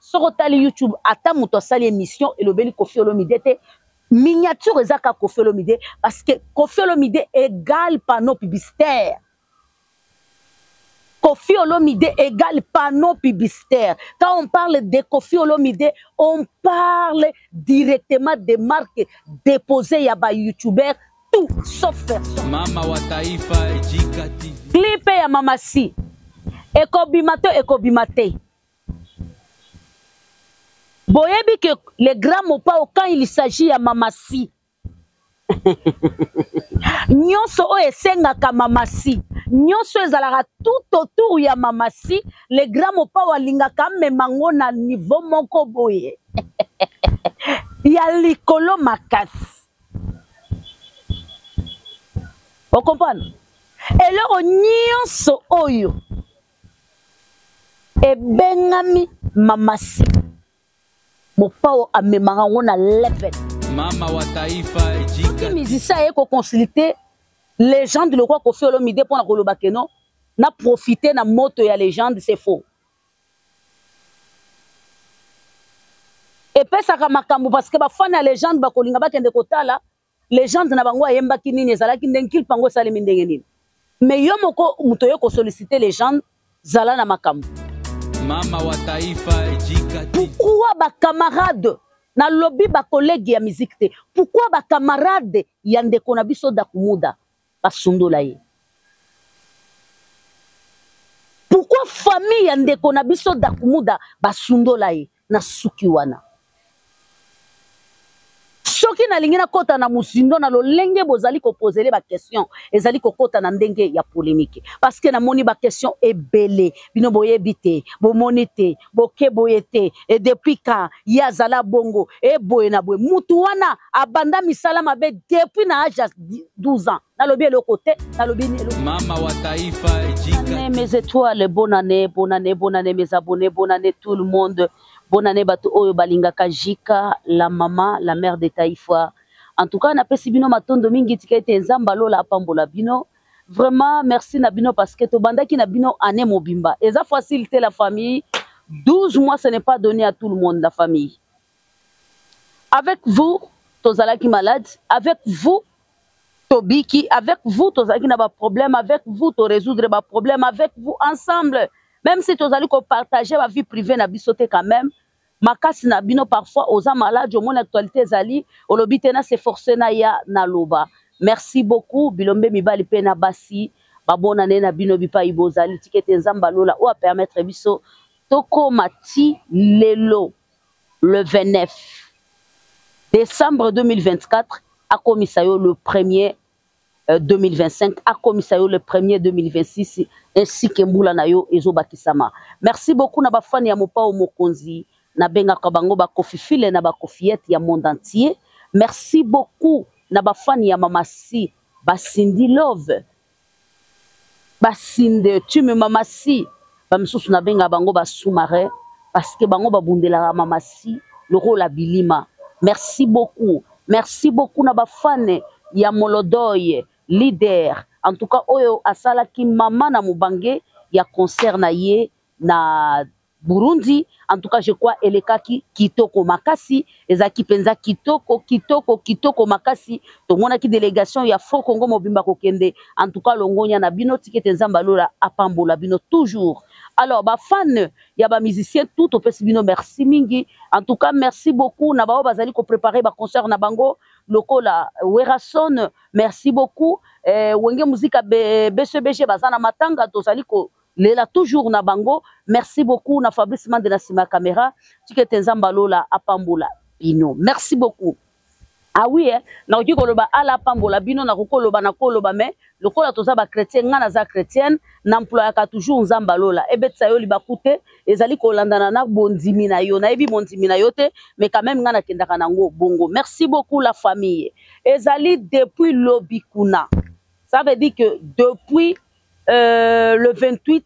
Soki otali YouTube, ata moto asali émission elobeli Koffi Olomide te, miniature eza kaka Koffi Olomide, parce que Koffi Olomide égale panneau publicitaire. Koffi Olomide égale panneau publicitaire. Quand on parle de Koffi Olomide, on parle directement des marques déposées ya ba youtubeurs, tout sauf personne. Mama wa taifa Ejika TV. Clip ya Mama Si. Ekobima te, ekobima te. Boyebi que le grand Mopao, quand il s'agit ya Mama Si, nyonso oyo esengaka Mama Si, nyonso ezalaka tout autour ya Mama Si, le grand Mopao alingaka amema ngo na niveau moko boye ya likolo makasi. Okomprendre? Eloko nyonso oyo ebengami Mama Si, Mopao amemaka yango na level. Mama wa taifa Ejika. Soki musicien aye ko consulter légende lokola Koffi Olomide mpona koloba ke non, na profiter na moto ya légende, c'est faux. Epesaka makambo parce que ba fan ya légende bakolinga bakende kotala légende na bango ayembaki nini, ezalaki ndenge clip yango esalemi ndenge nini. Mais yo moko moto oye kosolliciter légende, zala na makambo. Mama wa taifa Ejika TV. Pourquoi ba camarade na lobi ba collègue ya musique te? Pourquoi ba camarade ya ndeko na biso Dakumuda basundola ye? Pourquoi famille ya ndeko na biso Dakumuda basundola ye na suki wana? Soki nalingi nakota na mozindo na lolenge bozali kopozele ba question, ezali kokota na ndenge ya polémique, parce que namoni ba question ebele, bino boyebi te, bomoni te, boke boye te, et depuis quand ye azala bongo, e boye na boye. Mutu wana abanda misala mabe depuis na âge ya 12 ans. Nalobi eloko te, nalobi ni eloko. Mama wa taifa Ejika. Bonne année, mes étoiles, bonne année, bonne année, bonne année, mes abonnés, bonne année tout le monde. Bonne année bato oyo balingaka Jika, la maman, la mère de Taïfa. En tout cas, napesi bino matondo mingi, tika ete Nzambe alola apambola bino. Vraiment, merci na bino parce que tobandaki na bino année mobimba. Eza facile te la famille. 12 mois, ce n'est pas donné à tout le monde, la famille. Avec vous, tozalaki malade. Avec vous, tobiki. Avec vous, tozalaki na ba problème. Avec vous, to résoudre ba problème. Avec vous, ensemble. Même si tozali ko partager ba vie privée na biso te quand même. Makasi na bino parfois oza malade, omoni actualité ezali, olobi te na se forcer na ya na loba. Merci beaucoup bilombe mibali pe na basi, babona ne na bino bipai bozali, tikete Nzambe alola oyo a permettre biso tokoma ti lelo le 29 décembre 2024, akomisa yo le premier 2025, akomisa yo le premier 2026, ainsi que mbula na yo ezobakisama. Merci beaucoup na ba fan ya Mopao Mokonzi, na bengaka bango ba Kofifile na ba Kofiette ya monde entier. Merci beaucoup na ba fan ya Mama Si, ba Cindy Love, ba Cindy Tume Mama Si, ba misusu na benga bango ba sous-marin parce que bango ba bundelaka Mama Si lokola bilima. Merci beaucoup. Merci beaucoup na ba fan ya Molodoy leader. En tout cas oyo asalaki mama na mobange ya concert na ye na Burundi. En tout cas je crois elekaki kitoko makasi, ezaki penza kitoko kitoko kitoko makasi. Tomonaki délégation ya Fort Congo mobimba kokende. En tout cas longonya na bino tikete Nzambe alola apambola bino toujours. Alors ba fan ya ba musicien tout opesi bino merci mingi. En tout cas merci beaucoup na bao bazali ko préparer ba concert na bango lokola Werrason, merci beaucoup. Wenge Musica BCBG bazana matanga tozali ko lela toujours na bango. Merci beaucoup na Fabrice Mande na sima caméra. Tikete Nzambe alola apambola bino. Merci beaucoup. Ah oui, hein? Nakoki koloba ala pambola bino, nakoki koloba, nakoki koloba, mais lokola toza ba chrétien, nga naza chrétienne, n'employaka toujours Nzambe alola. Ebetisa yo libaku te, ezali kolandana na bondimi na yo. Nayebi bondimi na yo te, mais quand même nga nakendaka nango bongo. Merci beaucoup la famille. Ezali depuis lobi kuna. Ça veut dire que depuis le 28,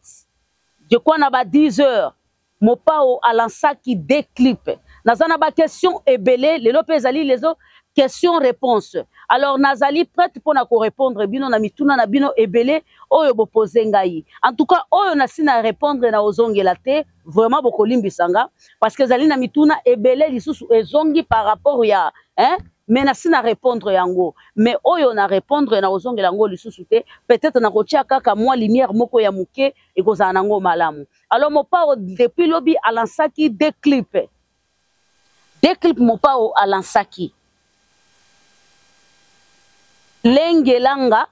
je crois na ba 10 heures, Mopao a lancé deux clips. Naza na ba question ebele, lelo pe ezali lezo. Question réponse. Alors nazali prête pona ko répondre bino na mituna na bino ebele oyo bo poser ngai. En tout cas oyo nasi na répondre na ozongela te, vraiment bokolimbisa nga parce que ezali na mituna ebele lisusu ezongi par rapport ya hein mais nasi na répondre yango mais oyo na répondre na ozongela yango lisusu te peut-être na kotia kaka mwa lumière moko ya moke ekozala nango malamu. Alors Mopao depuis lobi alansaki deux clips. Deux clips Mopao alansaki. Lengelanga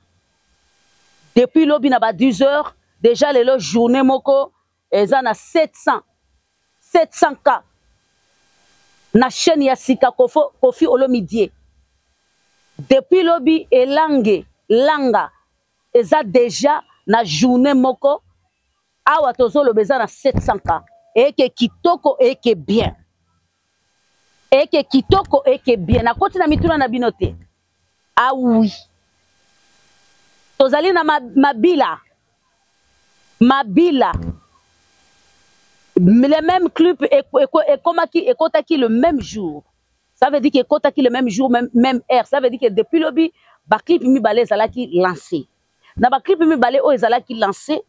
depuis lobi na ba 10 heures déjà lelo journée moko eza na 700 k na chaîne ya sika Koffi Olomide. Depuis lobi elange langa eza déjà na journée moko awa tozoloba eza na 700 k. Eke kitoko eke bien. Eke kitoko eke bien. Nakoti na mituna na bino te. Ah oui. Tozali na mabila. Mabila. Le même clip ekomaki ekotaki le même jour. Ça veut dire que ekotaki le même jour, même heure. Ça veut dire que depuis lobi ba clip mibale ezalaki lancé. Na ba clip mibale oyo ezalaki lancé,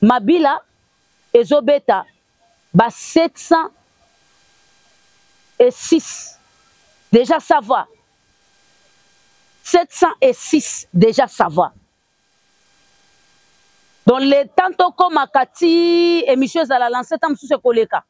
Mabila ezobeta ba 706. Déjà ça va. 706 déjà ça va. Donc le temps tokoma kati émission ezala lancé tam mosusu ekoleka.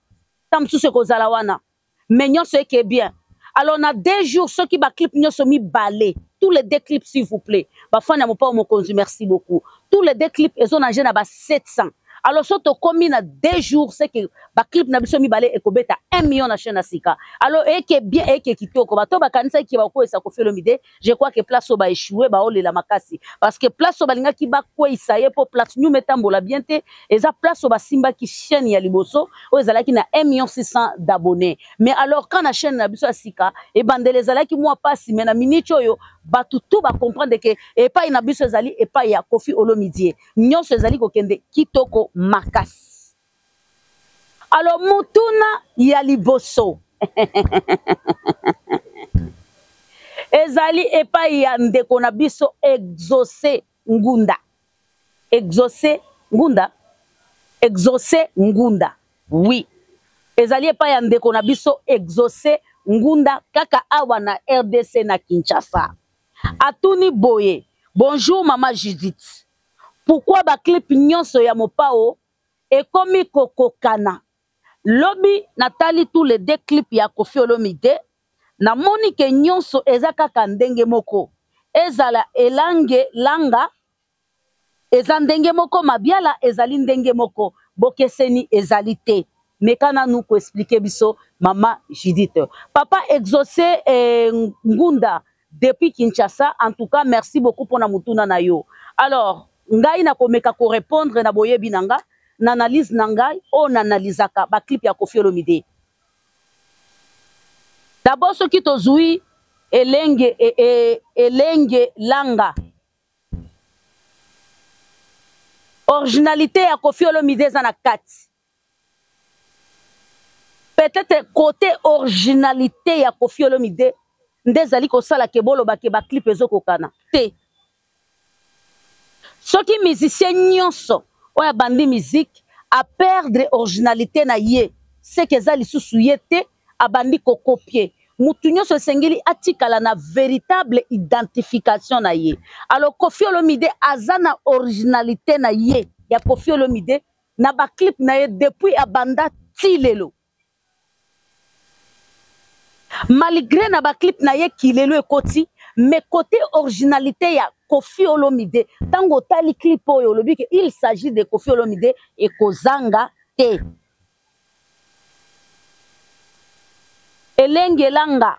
Tam mosusu ekozala wana. Mais nyonso eke bien. Alors on a 2 jours ceux qui ba clip nyonso mibale. Tous les 2 clips s'il vous plaît. Ba fan ya Mopao Mokonzi, merci beaucoup. Tous les 2 clips ils ont nagé na ba 700. Alors so tokomi na 2 jours c'est que ba clip na biso mibale ekobeta 1 million na chaîne sika. Alors eke bien eke kitoko bato ba kanisa ki ba koyesa Koffi Olomide, je crois que place ba échoué ba olela makasi parce que place ba linga ki ba koyesa ye po place ñu metambola bien te eza place ba simba ki chaîne ya liboso oyo ezalaki na 1 million 600 d'abonnés. Mais alors quand na chaîne na biso ya sika e bandele ezalaki mwa pasi mais na minute oyo bato tout ba comprendre que epai na biso ezali epai ya Koffi Olomide. Nyonso ezali kokende kitoko makasi. Alors mutuna ya liboso ezali epai ya ndeko na biso Exaucé Ngunda. Exaucé Ngunda. Exaucé Ngunda. Oui. Ezali epai ya ndeko na biso Exaucé Ngunda kaka awa na RDC na Kinshasa. Atuni boye. Bonjour maman Judith. Pourquoi ba clip nyonso ya Mopao ekomi kokokana? Lobi natali tous les 2 clips ya Koffi Olomide, namoni ke nyonso eza kaka ndenge moko. Ezala elange langa eza ndenge moko, mabiala ezali ndenge moko, bokeseni ezali te. Meka nanu ko expliquer biso mama Judith. Papa Exaucé Ngunda depuis Kinshasa, en tout cas merci beaucoup pour na mutuna na yo. Alors ngai na komeka ko répondre na boyebi nanga, na analyse na ngai, o na analysaka ba clip ya Koffi Olomide. D'abord soki tozui elenge, e, e, elenge langa. Originalité ya Koffi Olomide eza na kati. Peut-être côté originalité ya Koffi Olomide nde ezali kosala ke boloba ke ba clip ezokokana te. Soki musicien nyonso oyo abandi musique a perdre originalité na ye, c'est que eza lisusu ye te, abandi kokopier. Mutu nyonso esengeli atikala na véritable identification na ye. Alors Koffi Olomide aza na originalité na ye ya Koffi Olomide na ba clip na ye depuis abanda ti lelo. Malgré na ba clip na ye kilelo ekoti, mais côté originalité ya Koffi Olomide, tango otali clip oyo olobi ke il s'agit de Koffi Olomide ekozanga te. Elengelanga.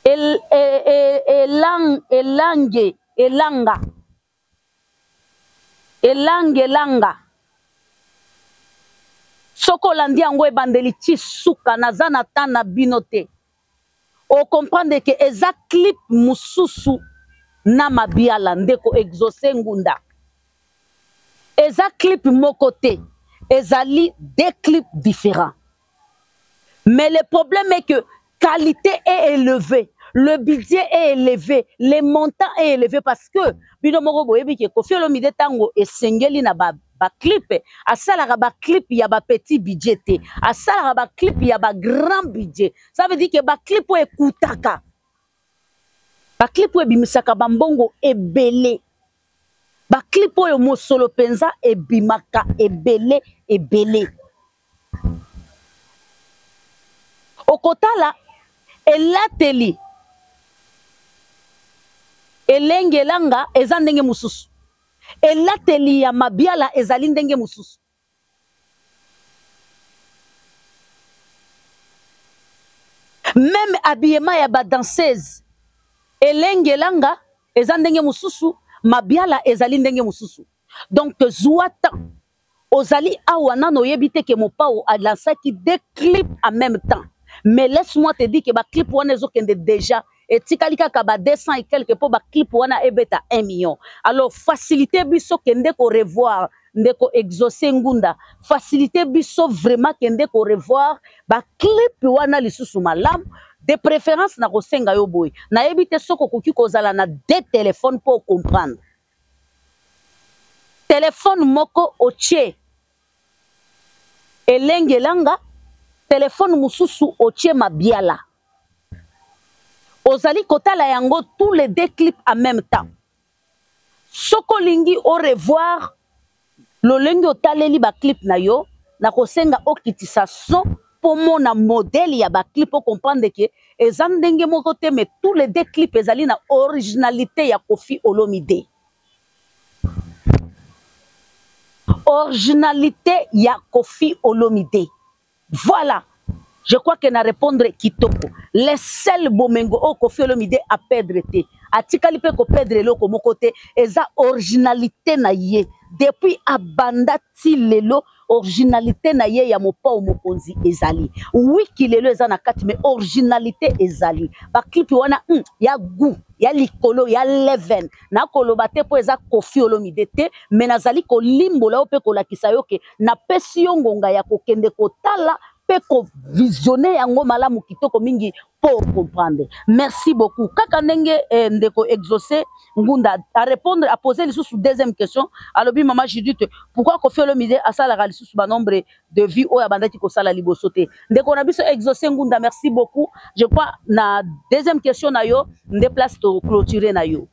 El, e, e, elang, elange, elanga. Elangelanga. Soko olandi yango ebandeli ti suka, naza na temps na bino te. O comprendre que eza clip mususu na mabiala ndeko Exaucé Ngunda. Eza clip moko te, ezali deux clips différents. Mais le problème est que Qualité est élevée, le budget est élevé, le montant est élevé parce que bino moko boyebi ke Koffi Olomide ntango esengeli na ba baclip, asalaka baclip ya bapetit budget te, asalaka baclip ya bagrand budget. Ça veut dire ke baclip oyo ekutaka, baclip oyo ebimisaka bambongo ebele, baclip oyo mosolo mpenza ebimaka ebele ebele. Okotala elateli elengelanga eza ndenge mosusu, elateli ya Mabiala ezali ndenge mosusu. Meme habillement ya ba danseuse elengelanga eza ndenge mosusu, Mabiala ezali ndenge mosusu. Donc zwa temps, ozali awa nano oyebi te ke Mopao alansaki deux clips en même temps. Mais laisse-moi te dire que ba clip wana ezokende déjà, etikali kaka ba 200 et quelques po ba clip wana ebeta 1 million. Alors facilité biso kende ko revoir ndeko Exaucé Ngunda, facilité biso vraiment kende ko revoir ba clip wana lisusu malamu. De préférence na kosenga yo boye, nayebi te soki okoki kozala na deux téléphones po comprendre. Téléphone moko otie elengelanga, téléphone mosusu otie Mabiala, ozali kotala yango tous les deux clips en même temps. Soki olingi au revoir lolenge otaleli ba clip na yo, nakosenga okitisa son po mona modèle ya ba clip, o comprendre ke eza ndenge moko te, mais tous les deux clips ezali na originalité ya Koffi Olomide. Originalité ya Koffi Olomide. Voilà. Je crois que na répondre kitoko. Le seul bomengo oyo Koffi Olomide a perdre te, atikali pe ko perdre eloko moko te, eza originalité na ye. Depuis abanda ti lelo, originalité na ye ya Mopao Mokonzi ezali. Wiki lelo eza na kati, mais originalité ezali. Ba clip wana, ya goût, ya likolo, ya leven. Na koloba te po eza Koffi Olomide te, mais nazali kolimbola yo pe kolakisa yo ke napesi yo ngonga ya kokende kotala pe kovisionner yango malamu kitoko mingi po comprendre. Merci beaucoup. Kaka ndenge ndeko Exaucé Ngunda a répondre, a poser lisusu deuxième question. Alobi mama Judith, pourquoi Koffi Olomide asalaka lisusu ba nombre de vie oyo abandaki kosala liboso te? Ndeko na biso Exaucé Ngunda, merci beaucoup. Je crois na deuxième question na yo nde place to clôturer na yo.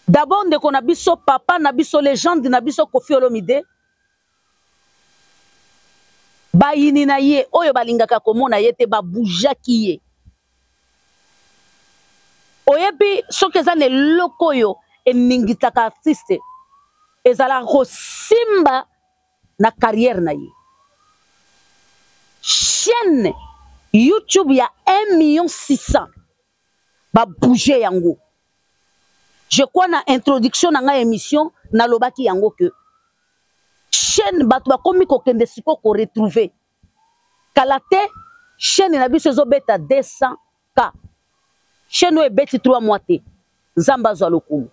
D'abord ndeko na biso, papa na biso, légende na biso Koffi Olomide, bayini na ye oyo balingaka komona ye te babujaki ye. Oyebi soki eza na eloko oyo eningitaka artiste, ezalaka kosimba na carrière na ye. Chaîne YouTube ya un million six cents ba bouger yango. Je crois na introduction na ngai émission nalobaki yango que chaîne bato bakomi kokende siko ko retrouver. Kala te chaîne na biso ezobeta 200K. Chaîne oyo ebeti 3 mois te. Nzambe azwa lokumu.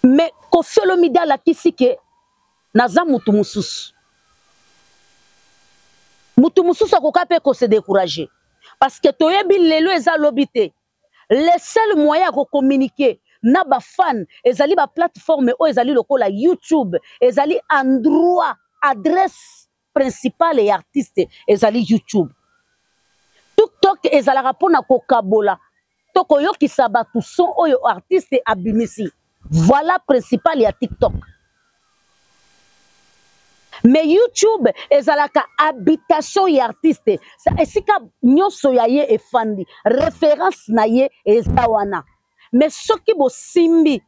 Mais Koffi Olomide alakisi ke naza mutu mosusu. Mutu mosusu akoka pe ko se décourager. Parce que toyebi lelo eza lobi te. Le seul moyen ya ko communiquer na ba fan ezali ba plateforme oyo ezali lokola YouTube, ezali endroit, adresse principale ya artiste ezali YouTube. TikTok ezalaka mpona kokabola to koyokisa bato son oyo artiste abimisi. Voilà principal ya TikTok. Mais YouTube ezalaka habitation ya artiste. Sa esika nyonso ya ye efandi, référence na ye eza wana. Mais soki bosimbi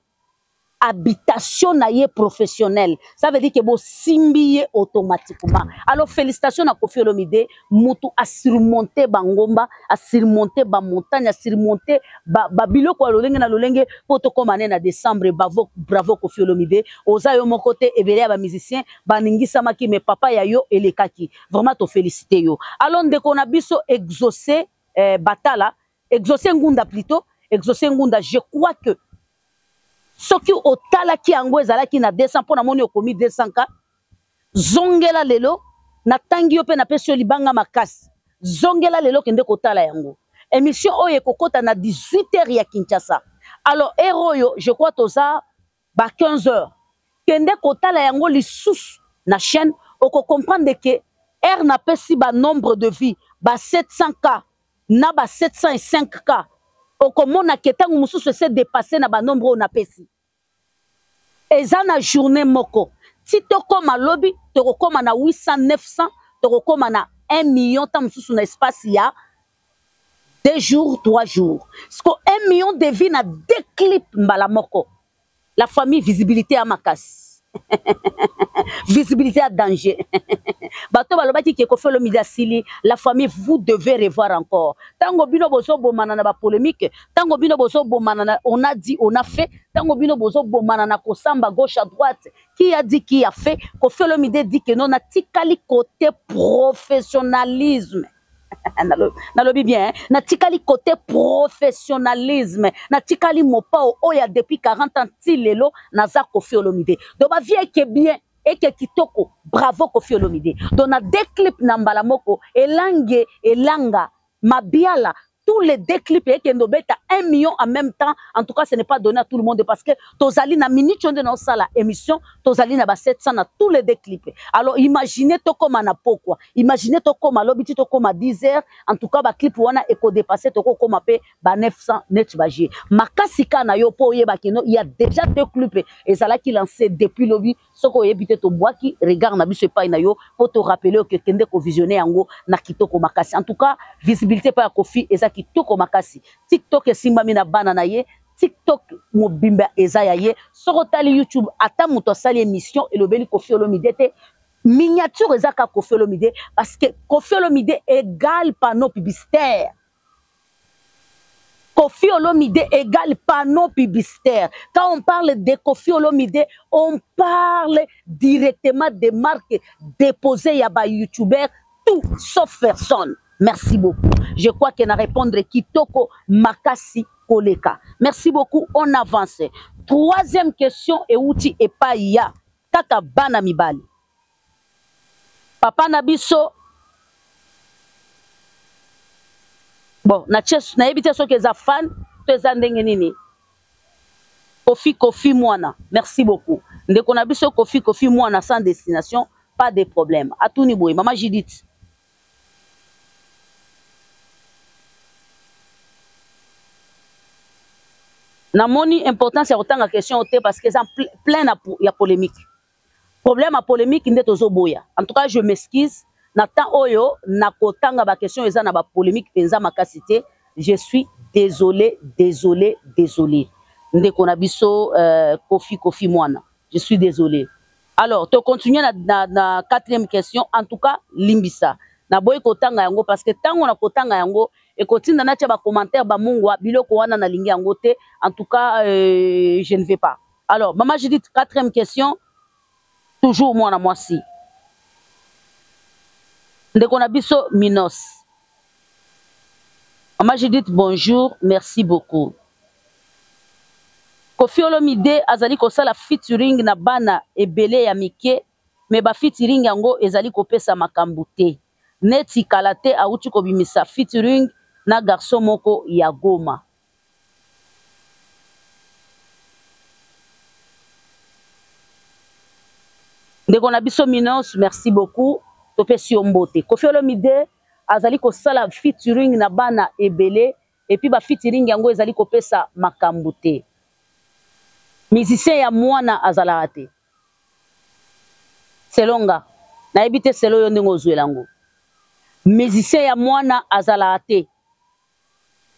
habitation na ye professionnelle, ça veut dire que bosimbi ye automatiquement. Alors félicitations na Koffi Olomide, mutu a surmonté bangomba, a surmonté ba montagne, a surmonté ba biloko ya lolenge na lolenge po tokóma ne na décembre. Bravo, bravo Koffi Olomide, oza yo moko te, ebele ya ba musicien baningisamaki, mais papa ya yo elekaki. Vraiment to félicité yo. Alors ndeko na biso Exaucé Batala, Exaucé Ngunda plutôt, Exaucé Ngunda, je crois que soki otalaki yango ezalaki na 200 mpo namoni okomi 200K, zongela lelo Natangi yo mpe napesi yo libanga makasi. Zongela lelo, kende kotala yango. Émission oyo ekokota na 18 heures ya Kinshasa. Alors heure oyo, je crois toza ba 15 heures. Kende kotala yango lisusu na chaîne, okocomprendre ke heure napesi ba nombre de vues ba 700K na ba 705K, okomona ke ntango mosusu ese dépassé na banombre oyo napesi. Eza na journée moko ti tokóma lobi, tokokóma na 800, 900, tokokóma na 1 million ntango mosusu na espace ya 2 jours, 3 jours. Siko 1 million de vues na deux clips mbala moko, la famille, visibilité ya makasi, visibilité ya danger. Bato balobaki ke Koffi Olomide asili, la famille, vous devez revoir encore. Ntango bino bozobomana na bapolémique, ntango bino bozobomana na on a dit, on a fait, ntango bino bozobomana na kosamba gauche à droite, qui a dit, qui a fait, Koffi Olomide dit que non, natikali côté professionnalisme. Nalobi bien, natikali côté professionnalisme, natikali mopao oyo depuis 40 ans ti lelo naza Koffi Olomide. Donc bavues eke bien, eke kitoko. Bravo Koffi Olomide. Donc na deux clips na mbala moko, Elange Elanga Mabiala, tous les deux clips ekende obeta 1 million en même temps. En tout cas, ce n'est pas donné à tout le monde, parce que tozali na minute nde naosala émission, tozali na ba 700 na tous les deux clips. Alors imaginez tokóma na pokwa, imaginez tokóma lobi ti tokóma 10 heures. En tout cas, baclip wana ekodépasse, tokokóma mpe ba 900 net. Bavues makasi ka na yo mpo oyebaki no, il y a déjà deux clips ezalaki lancé depuis lobi. Soki oyebi te, tobwaki regard na biso epai na yo mpo torappeler oke kende kovisionner yango na kitoko makasi. En tout cas, visibilité epai ya Koffi eza kitoko makasi. TikTok esimbami na bana na ye, TikTok mobimba eza ya ye. Soki otali YouTube, ata moto asali émission elobeli Koffi Olomide te, miniature eza kaka Koffi Olomide, parce que Koffi Olomide égale panneau publicitaire. Koffi Olomide égale panneau publicitaire. Quand on parle de Koffi Olomide, on parle directement des marques déposées ya ba youtubeurs, tout sauf personne. Merci beaucoup. Je crois qu'on a répondre kitoko makasi koleka. Merci beaucoup. On avance. Troisième question euti epai ya kaka bana mibali. Papa na biso, bon, nayebi te soki eza fan to eza ndenge nini. Kofi Kofi Mwana, merci beaucoup ndeko na biso Kofi Kofi Mwana sans destination, pas de problème. Atuni boye: mama Judith, namoni importance ya kotanga question te parce que eza plein ya polémique. Problème ya polémique nde tozoboya. En tout cas, je m'excuse, na temps oyo nakotanga baquestion eza na bapolémique mpenza makasi te. Je suis désolé, désolé, désolé, ndeko na biso Kofi Kofi Mwana, je suis désolé. Alors tocontinue na quatrième question. En tout cas, limbisa, naboyi kotanga yango parce que ntango na kotanga yango ekotinda natia bacommentaire bamungwa biloko wana, nalingi yango te. En tout cas, je ne vais pas. Alors mama Judith, quatrième question, toujours mwana mwasi, ndeko na biso Minos: mama Judith, bonjour, merci beaucoup. Koffi Olomide azali kosala featuring na bana ebele ya mike, me bafeaturing yango ezali kopesa makambo te. Neti kala te awuti kobimisa featuring na garçon moko ya Goma. Ndeko na biso Minos, merci beaucoup, topesi yo mbote. Koffi Olomide azali kosala featuring na bana ebele et puis bafeaturing yango ezali kopesa makambo te. Musicien ya mwana azalaka te selon nga. Nayebi te selon yo ndenge ozwela yango. Musicien ya mwana azalaka te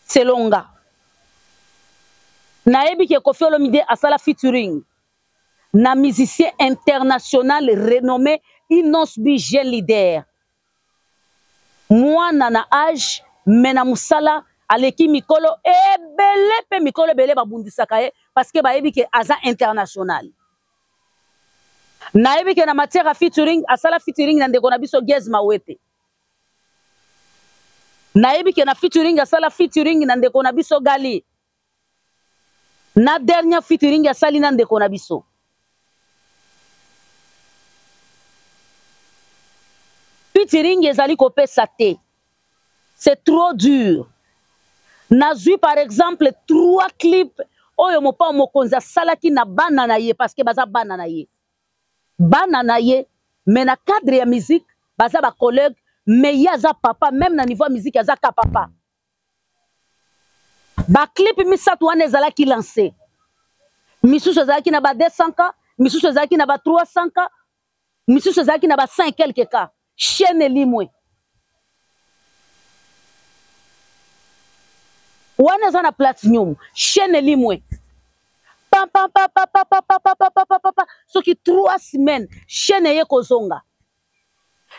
selon nga. Nayebi ke Koffi Olomide asala featuring na musicien international renommé Innoss'B, jeune leader, mwana na âge me na mosala aleki mikolo ebele, mpe mikolo ebele babundisaka ye parce que bayebi ke aza international. Nayebi ke na matière ya featuring, asala featuring na ndeko na biso Gaz Mawete. Nayebi ke na featuring, asala featuring na ndeko na biso Gali. Na dernier featuring asali na ndeko na biso. Featuring ezali kopesa te. C'est trop dur. Nazwi par exemple trois clips oyo mopao mokonzi asalaki na bana na ye parce que baza bana na ye. Bana na ye mais na cadre ya musique baza ba collègues mais ye aza papa même na niveau ya musique aza ka papa. Ba clip misato wana ezalaki lancé. Misusu ezalaki na ba 200 k, misusu ezalaki na ba 300 k, misusu ezalaki na ba 100 et quelques k. Chaîne elimwe. Wana eza na platinum, chaîne elimwe. Pam pam pam pam pam pam pam pam pam pam pam soki 3 semaines chaîne eye kozonga.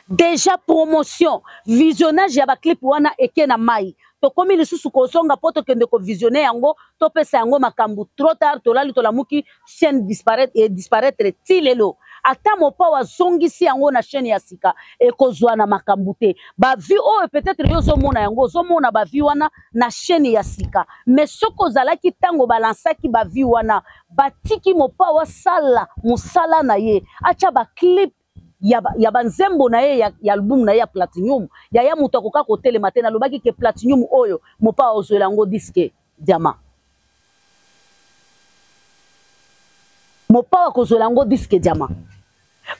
Déjà promotion, visionnage ya ba clip wana eke na mai. Tokomi lisusu kozonga po tokende ko visionner yango, topesa yango makambo trop tard, tolali tolamuki chaîne disparaître et disparaître ti lelo. Ata mopao azongisi yango na chaîne ya sika ekozwa na makambo te. Ba vue oyo peut-être yo ozomona yango, ozomona ba vue wana na chaîne ya sika. Mais soki ozalaki tango balansaki ba vue wana, batiki mopao asala mosala na ye, atia ba clip ya banzembo na ye ya album na ye ya platinum. Yaya moto akoka kotelema te, nalobaki ke platinum oyo mopao ozwela yango disque diamant. Mopao akozwela yango disque diamant.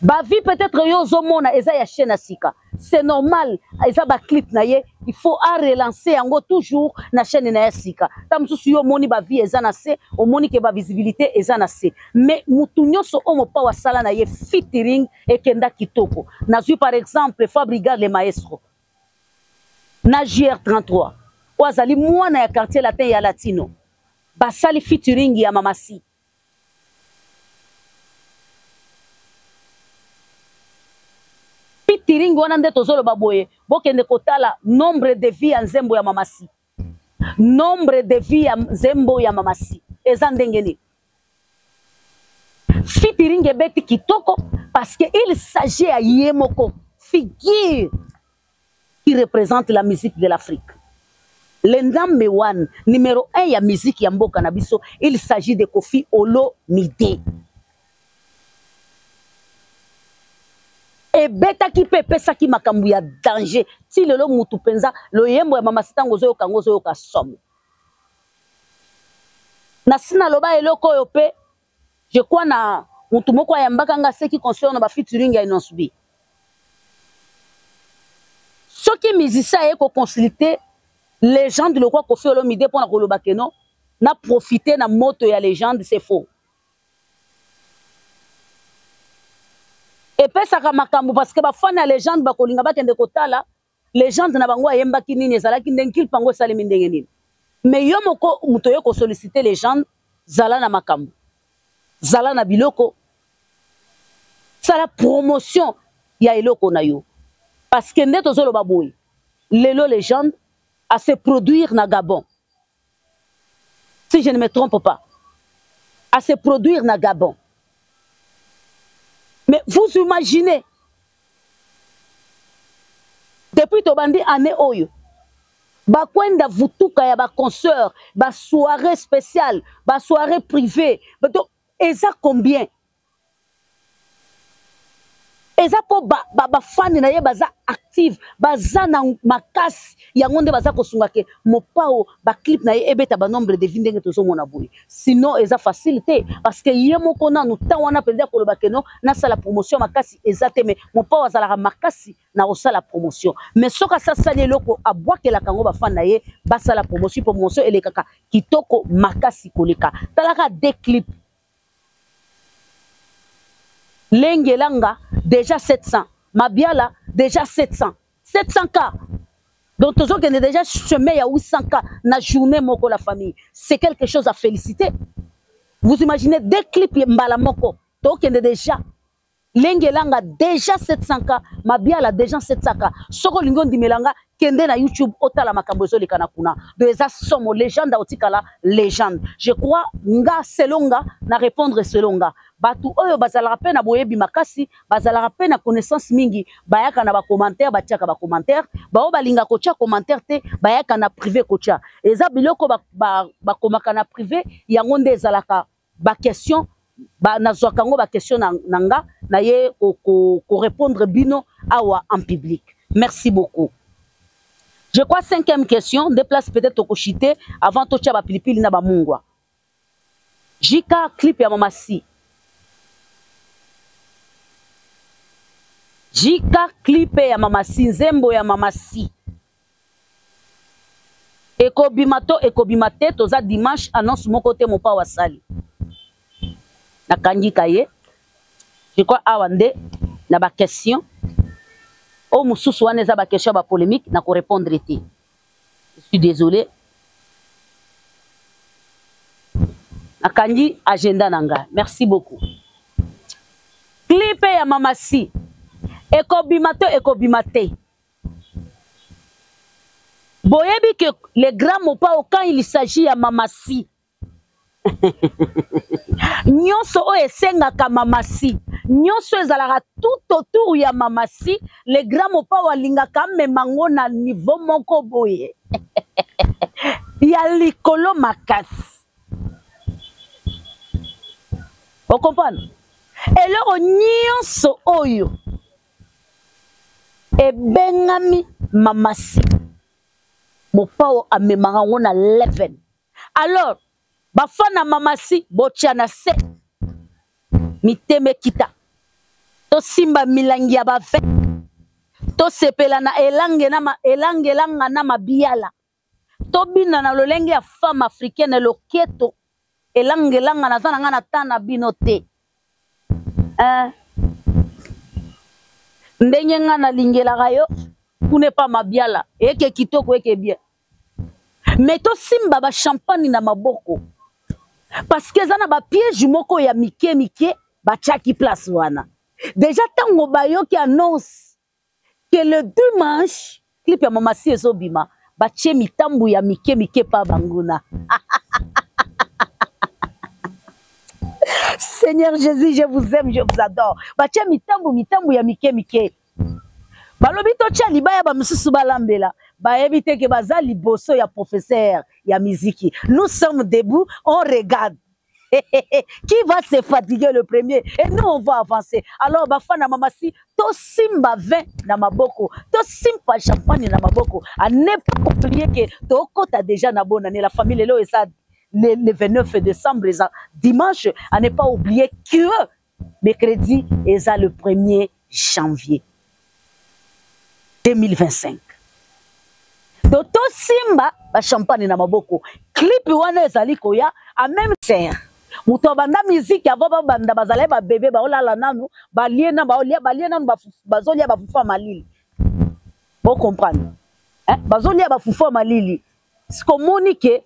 Ba vie peut-être yo ozomona eza ya chaîne ya sika. C'est normal, eza ba clip na ye, il faut a relancer yango toujours na chaîne na ya sika. Ta mosusu yo omoni ba vie eza na se, omoni ke ba visibilité eza na se. Mais mutu nyonso oyo mopao asala na ye featuring ekenda kitoko. Nazwi par exemple Fabrigas le maestro na JR33 oyo azali mwana ya quartier latin ya Latino. Basali featuring ya Mamasi. Featuring wana nde tozoloba boye, bokende kotala nombre de vie ya nzembo ya Mamasi. Nombre de vie ya nzembo ya Mamasi eza ndenge nini? Featuring ebeti kitoko parce que il s'agit ya ye moko figure qui représente la musique de l'Afrique. Le Nzambe One, numéro 1 ya musique ya mboka na biso, il s'agit de Koffi Olomide. Ebetaki pe epesaki makambo ya danger. Ti lelo mutu penza loyembo ya Mama Sitango ozoyoka yango, ozoyoka somo. Na sina loba eloko oyo pe, je crois na mutu moko ayambaka nga ce qui concerne ba featuring ya Innoss'B. Soki musicien aye ko consulter légende lokwa Koffi Olomide pona koloba que non, na profiter na moto ya légende, c'est faux. Epesaka makambo parce que ba fans ya légende bakolinga bakende kotala légende na bango ayembaki nini, ezalaki ndenge clip yango esalemi ndenge nini. Mais yo moko moto oye ko solliciter légende, zala na makambo, zala na biloko, sala promotion ya eloko na yo. Parce que nde tozoloba boye, lelo légende a se produire na Gabon. Si je ne me trompe pas, à se produire na Gabon. Mais vous imaginez, depuis tobandi année oyo, bakwenda vutuka ya ba concert, ba soirée spéciale, ba soirée privée, bato eza combien? Eza po ba fan na ye baza active, baza na makasi, yango nde baza kosunga ke mopao ba clip na ye ebeta ba nombre de vie ndenge tozomona boye. Sinon eza facile te parce que ye moko nanu temps wana penza koloba ke non nasala promotion makasi eza te, mais mopao azalaka makasi na kosala promotion. Mais soki asasali eloko abwakelaka yango ba fan na ye basala promotion, promotion elekaka kitoko makasi koleka. Talaka deux clips Lengelanga déjà 700, Mabiala déjà 700, 700K. Donc tozokende déjà chemin ya 800K na journée moko la famille. C'est quelque chose à féliciter. Vous imaginez deux clips mbala moko, tokende déjà Lengelanga déjà 700K, Mabiala déjà 700K. Soko lingo ndimelanga kende na YouTube otala makambo ezoleka na kuna. Donc eza somo légende otikala légende. Je crois nga selonga na répondre selonga. Batu oyo bazalaka pe na boyebi makasi, bazalaka pe na connaissance mingi, bayaka na ba commentaire, batiaka ba commentaire, ba oyo balinga kotia commentaire te, bayaka na privé kotia. Eza biloko ba komaka na privé, yango nde ezalaka ba question, ba nazwaka yango ba question na nga, na ye ko répondre bino awa en public. Merci beaucoup. Je crois cinquième question, déplace peut-être tokoshite avant totia ba pilipili na ba mungwa. Jika clip ya mama si. Jika clip ya mama si, nzembo ya mama si. Ekobima to ekobima te, toza dimanche, annonce moko te mopa wasali. Nakangi kaye. Je crois awa nde na ba question. O mususu wana eza ba question ba polémique na ko répondre te. Je suis désolé. Nakangi agenda na nga. Merci beaucoup. Clip ya mama si. Ekobima to ekobima te. Boyebi que le grand Mopao, quand il s'agit ya mama si, nyonso oyo esengaka mama si, nyonso ezalaka tout autour ya mama si, le grand Mopao alingaka amema ngo na niveau moko boye ya likolo makasi. Okomprendre? Eloko nyonso oyo ebengami mama si, Mopao amemaka ngo na 11. Alors bafana mama si botia na se mitema ekita, tosimba milangi ya ba vin, tosepela na elange na ma, elangelanga na mabiala, tobina na lolenge ya femme africaine loketo elangelanga naza na nga na ta na bino te. Hein? Ndenge nga nalingelaka yo kuna epa mabiala eke kitoko eke bien, mais tosimba ba champagne na maboko parce que eza na ba piège moko ya mike mike batiaki place wana. Déjà tango bayoki annonce que le dimanche clip ya mama si ezobima, batie mitambu ya mike mike pa banguna. Seigneur Jésus, je vous aime, je vous adore. Batie mitambu, mitambu ya mike mike. Balobi totia libaya ba misusu balambela. Bayebi te ke baza liboso ya professeur ya miziki. Nous sommes debout, on regarde. Qui va se fatiguer le premier? Et nous, on va avancer. Alors, bafana mama si, to simba vin na maboko, to simba champagne na maboko. À ne pas oublier que to kota déjà na bonne année. La famille lelo et ça, le 29 décembre, ça, dimanche, à ne pas oublier que mercredi, et ça le 1er janvier 2025. Donc, to simba ba champagne na maboko. Clip wana ezali koya à même terre. Moto abanda musique avant ba banda bazala ba bébé ba olala nanu, ba lie na ba olia, ba lie nanu, ba fufu, bazolia ba fufu malili. Bon comprendre. Hein? Bazolia ba fufu malili. Ce qu'on monique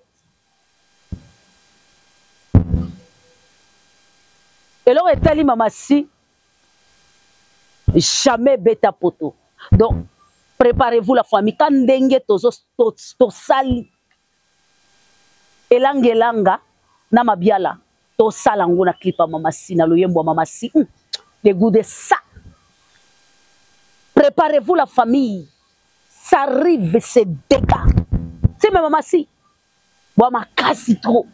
eloko etali mama si jamais beta poto. Donc préparez-vous la famille quand ndenge tozo tosali elangelanga na mabiala tosala ngo na clip ya mama si na loyembo ya mama si. Le goût de ça. Préparez-vous la famille. Ça arrive, c'est dégâts. C'est ma mama si. Bo makasi trop.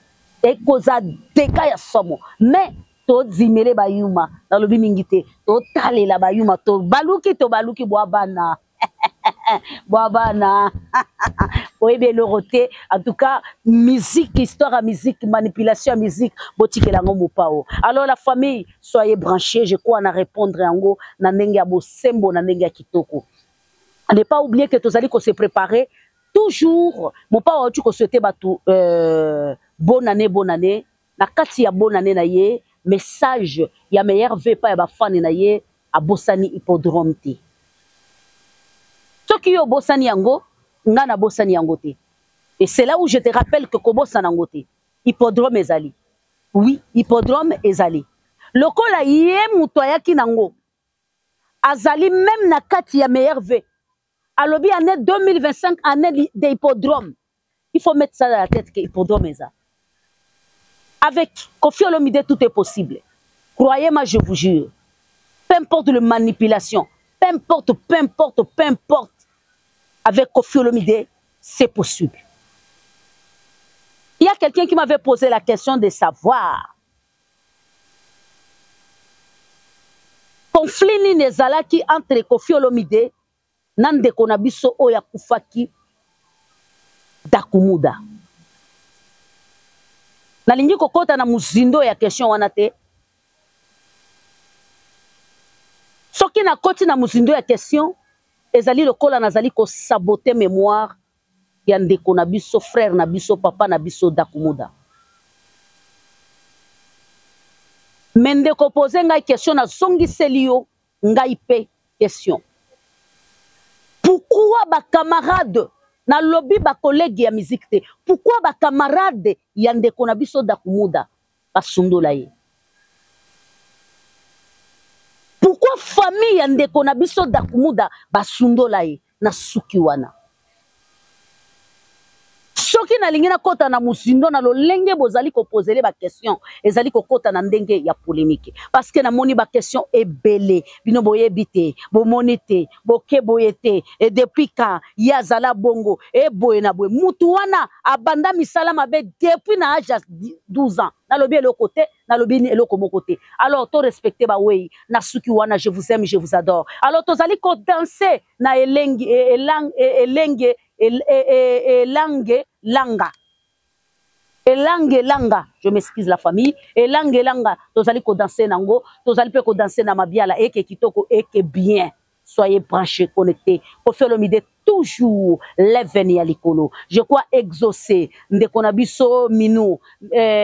Et causa dégâts ya somo. Mais to dimele bayuma na lobi mingi te, to talela bayuma, to baluki, to baluki bo bana. Bo bana. Oyebi eloko te. En tout cas, musique, histoire à musique, manipulation à musique, botikela ngo mopao. Alors la famille, soyez branchés, je crois na répondre yango na ndenge ya bosembo, na ndenge ya kitoko. À ne pas oublier que tozali ko se préparer toujours. Mopao tu ko souhaiter bato bonne année, bonne année. Na kati ya bonne année na ye, message ya meilleur vœu pa ya ba fan na ye abosani hippodrome te. Soki yo bosani yango, nga na bosani yango te. Et c'est là où je te rappelle que kobosana yango te. Hippodrome ezali. Oui, hippodrome ezali. Lokola ye muto ayaki nango, azali même na kati ya meilleur vœu. Alobi année 2025, année de hippodrome. Il faut mettre ça dans la tête que hippodrome eza. Avec Koffi Olomide, tout est possible. Croyez-moi, je vous jure. Peu importe la manipulation, peu importe, peu importe, peu importe. Avec Koffi Olomide, c'est possible. Il y a quelqu'un qui m'avait posé la question de savoir. Conflit nini ezalaki entre Koffi Olomide Na ndeko na biso oyo akufaki Dakumuda. Nalingi kokota na mozindo ya question wana te. Soki nakoti na mozindo ya question, ezali lokola nazali kosabote mémoire ya ndeko na biso, frère na biso, papa na biso Dakumuda. Me ndeko pose ngai question, nazongiseli yo ngai mpe question. Pourquoi ba camarade, nalobi ba collègue ya musique te, pourquoi ba camarade ya ndeko na biso Dakumuda basundola ye? Pourquoi famille ya ndeko na biso Dakumuda basundola ye na suki wana? Soki nalingi nakota na mozindo na lolenge bozali kopozele ba question, ezali kokota na ndenge ya polémique, parce que namoni ba question ebele, bino boyebi te, bomoni te, boke boye te, et depuis quand ye azala bongo, e boye na boye. Mutu wana abanda misala mabe depuis na âge ya 12 ans. Nalobi eloko te, nalobi eloko moko te. Alors to respecter ba wei na suki wana. Je vous aime, je vous adore. Alors tozali ko danser na elengi, elang, elenge, elange langa, elange langa, je m'excuse la famille, elange langa. Tozali kodanse nango, tozali mpe kodanse na mabiala eke kitoko, eke bien. Soyez branchés, connectés. Koffi Olomide toujours leven ya likolo. Je crois exaucé ndeko na biso Minou,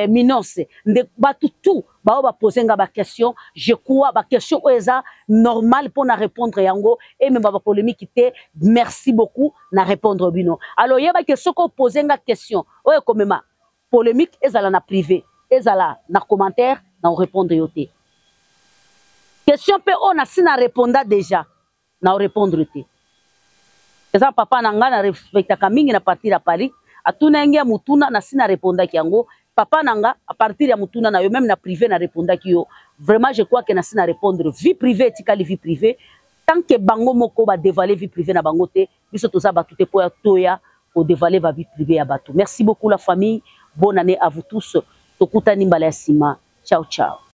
Minos nde bato tout bao bapose nga baquestion. Je crois baquestion oyo eza normal mpo na répondre yango, emema bapolémique te. Merci beaucoup na répondre bino. Alors yebaki, soki opose nga question oyo ekomema polémique, ezala na privé, ezala na commentaire, na orépondre yo te. Question mpe oyo nasi na réponda déjà, na orépondre te. Eza papa na ngai na respectaka mingi na partir ya Paris, atuna ye ngai ya motuna, nasi na répondaki yango. Papa na nga, à partir ya motuna na yo, même na privé na répondaki yo. Vraiment, je crois que nasi na répondre. Vie privée etikali vie privée. Tant que bango moko badévoile vie privée na bango te, biso toza bato te mpo ya toya kodévoile ba vie privée ya bato. Merci beaucoup la famille, bonne année à vous tous. Tokutani mbala ya nsima. Ciao ciao.